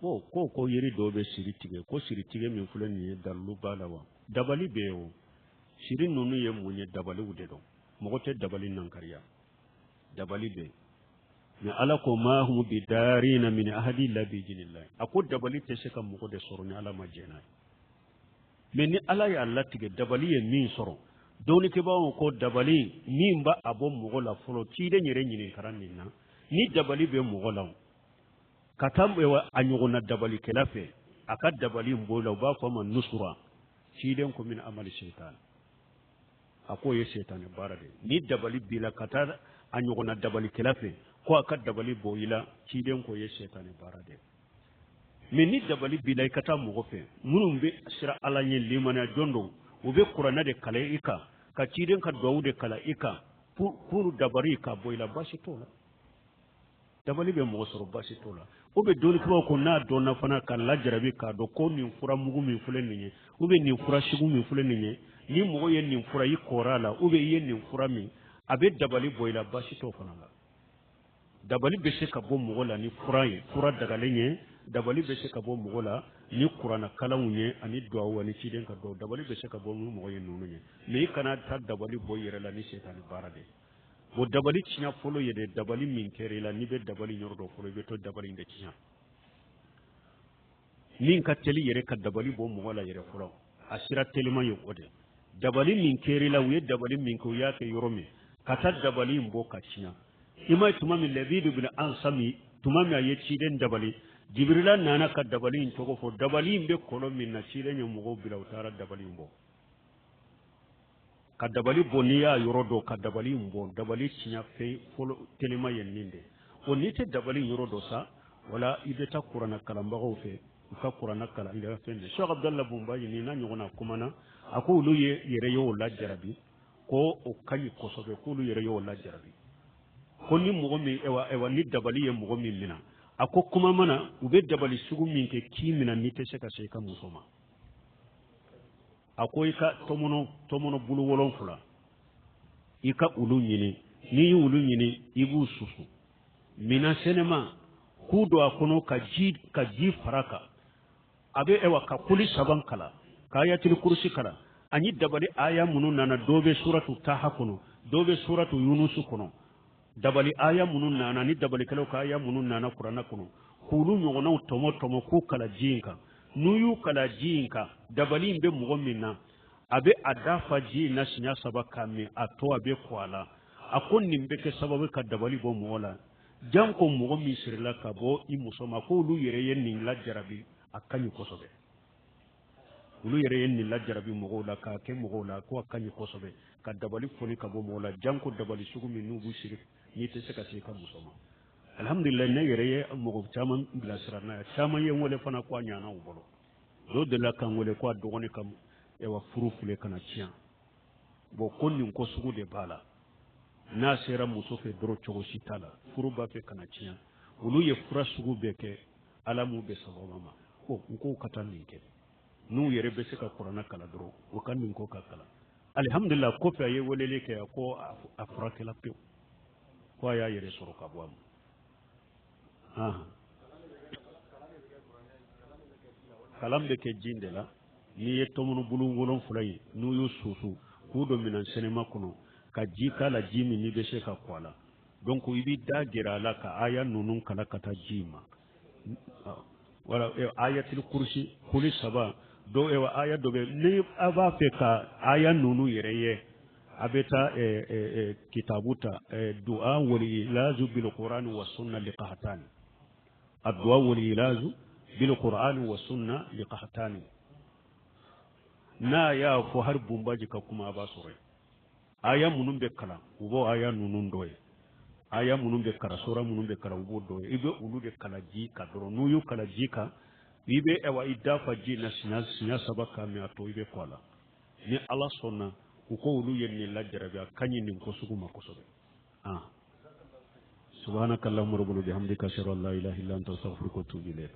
Bon, ko yiri dɔw bɛ siri tigɛ, ko siri tigɛ min filɛ nin ye, dalilu b'a la wa? Dabali bɛ yen o. Siri ninnu ye mun ye? Dabaliw de don. Mɔgɔ tɛ dabali nankariya, dabali bɛ yen. Mais Ala ko ma hum bi darina min ahadi illa bi idhnillah. A ko dabali tɛ se ka mɔgɔ de sɔrɔ ni Ala ma jɛn n'a ye. Mais ni Ala y'a latigɛ, dabali ye min sɔrɔ, dɔnnikɛbaaw ko dabali min b'a a bɔ mɔgɔ la fɔlɔ, ciden yɛrɛ ɲininkara nin na. Ni dabali bɛ mɔgɔ la, ka taa a ɲɔgɔnna dabalikɛla fɛ, a ka dabali in bɔ la, u b'a fɔ a ma nusura. Ciden ko min amali seitan, a k'o ye seitanɛ baara de ye. Ni dabali b'i la, ka taa a ɲɔgɔnna dabalikɛla fɛ ko a ka dabali bɔ i la, ciden k'o ye seitanɛ baara de ye. Mais ni dabali b'i la, i ka taa mɔgɔ fɛ minnu bɛ siran Ala ɲɛ, limaniya jɔn don, u bɛ kuranɛ de kalan i kan, ka ciden ka duwawu de kalan i kan pour dabali ka bɔ i la, baasi t'o la. Dabali bɛ mɔgɔ sɔrɔ, baasi t'o la. O bɛ dɔnnikɛbaaw ko n'a dɔnna fana ka lajarabi k'a dɔn ko nin fura mugu min filɛ nin ye, ou bien nin fura sugu min filɛ nin ye, ni mɔgɔ ye nin fura i kɔrɔ a la, ou bien i ye nin fura min, a bɛ dabali bɔ i la, baasi t'o fana la. Dabali bɛ se ka bɔ mɔgɔ la ni fura ye, fura dagalen ye. Dabali bɛ se ka bɔ mɔgɔ la ni kuranna kalanw ye, ani duwawu, ani ciden ka duwawu. Dabali bɛ se ka bɔ ni mɔgɔ ye ninnu ye. Mais i kana taa dabali bɔ i yɛrɛ la ni sɛtanɛ baara de ye. O dabali tiɲɛ fɔlɔ ye de, dabali min kɛra i la, n'i bɛ dabali yɔrɔ dɔn fɔlɔ, i bɛ to dabali in de tiɲɛ. Min ka teli yɛrɛ ka dabali bɔ mɔgɔ la yɛrɛ fɔlɔ, a sira teliman ye o de. Dabali min kɛra i la, u ye dabali min kɛ, u y'a kɛ yɔrɔ min, ka taa dabali in bɔ ka tiɲɛ. I ma ye tuma min Labidu bin Ansami, tuma min a ye ciden dabali, Jibirila nana ka dabali in tɔgɔ fɔ, dabali in bɛ kɔlɔn min na, ciden ye mɔgɔw bila, u taara dabali in bɔ. Ka dabali bɔ, n'i y'a yɔrɔ dɔn ka dabali in bɔ, dabali tiɲɛ fɛn fɔlɔ telima ye nin de. O n'i tɛ dabali yɔrɔ dɔn sa, wala i bɛ taa kuranna kalanbagaw fɛ, u ka kuranna kalan i ka fɛn de. Cheikh Abdallah Bumbayi ni n'a ɲɔgɔnna kumana, a ko olu ye yɛrɛ y'o lajarabi, ko o ka ɲi kosɛbɛ, k'olu yɛrɛ y'o lajarabi, ko ni mɔgɔ min, ewa, ni dabali ye mɔgɔ min minɛ, a ko kuma mana u bɛ dabali sugu min kɛ k'i minɛ, n'i tɛ se ka se i ka muso ma, a ko i ka tɔmɔnɔ bulu 7, i ka olu ɲini. N'i y'olu ɲini, i b'u susu minan sɛnɛma k'u don a kɔnɔ, ka ji fara kan, a bɛ ewa ka kuli saban kala, ka ayatul kurusi kala, ani dabali aya minnu nana, dɔw bɛ suratu Taha kɔnɔ, dɔw bɛ suratu Yunusu kɔnɔ, dabali aya minnu nana ni dabalikɛlaw ka aya minnu nana kuranɛ kɔnɔ, k'olu ɲɔgɔnnaw tɔmɔ tɔmɔ k'u kala ji in kan. N'u y'u kala ji in kan, dabali in bɛ mɔgɔ min na, a bɛ a da fa ji in na siɲɛ saba k'a min, a to a bɛ kɔ a la. A ko nin bɛ kɛ sababu ka dabali bɔ mɔgɔ la, janko mɔgɔ min sirila ka bɔ i muso ma. K'olu yɛrɛ ye nin lajarabi, a ka ɲi kosɛbɛ. Olu yɛrɛ ye nin lajarabi mɔgɔw la, k'a kɛ mɔgɔw la, ko a ka ɲi kosɛbɛ ka dabali foni ka bɔ mɔgɔw la, janko dabali sugu min n'u b'u siri n'i tɛ se ka se i ka muso ma. Alhamdulilayi, ne yɛrɛ ye mɔgɔ caman bilasira n'a ye. Caman ye n wele fana ko a ɲana u bolo. Dɔw delila ka n wele ko a dɔgɔnin ka ewa furu filɛ ka na tiɲɛ. Bon, ko nin ko sugu de b'a la, n'a sera muso fɛ dɔrɔn, cogo si t'a la, furu b'a fɛ ka na tiɲɛ. Olu ye fura sugu bɛɛ kɛ, Ala m'u bɛ sababa ma. Ko n k'u ka taa nin kɛ, n'u yɛrɛ bɛ se ka kuranɛ kalan dɔrɔn, u ka nin ko ka kalan. Alihamudulila, kɔfɛ a ye weleli kɛ ko a furakɛla pewu, ko a y'a yɛrɛ sɔrɔ ka bɔ a ma. Kalan bɛ kɛ ji de la. N'i ye tɔmɔnɔ bulu 7 ye, n'u y'u susu k'u don minɛn sɛnɛma kɔnɔ, ka ji k'a la, ji min n'i bɛ se ka kɔ a la, donc i b'i da gɛrɛ a la ka aya ninnu kalan ka taa ji ma. Wala ayatul kurusi kuli saba dɔw, ewa, aya dɔ bɛ, ni a b'a fɛ ka aya ninnu yɛrɛ ye, a bɛ taa kitabu ta, du'a wal ilazu bil qur'ani wa sunna li qahtani, addu'a wal ilazu bil qur'ani wa sunna li qahtani. N'a y'a fɔ hali bunbaji ka kuma, a b'a sɔrɔ yen. Aya minnu bɛ kalan, u b'o aya ninnu dɔ ye. Aya minnu bɛ kalan, sura minnu bɛ kalan, u b'o dɔ ye. I bɛ olu de kalan ji kan dɔrɔn. N'u y'u kalan ji kan, i bɛ ewa i da fa ji na siɲɛ saba k'a min, a to i bɛ kɔ a la. Ni Ala sɔnna, u ko olu ye nin lajarabi, a ka ɲi nin ko sugu ma kosɛbɛ. Ah, subhanaka allahumma rabbana bihamdika, ashhadu an la ilaha illa anta, astaghfiruka wa atubu ilayk.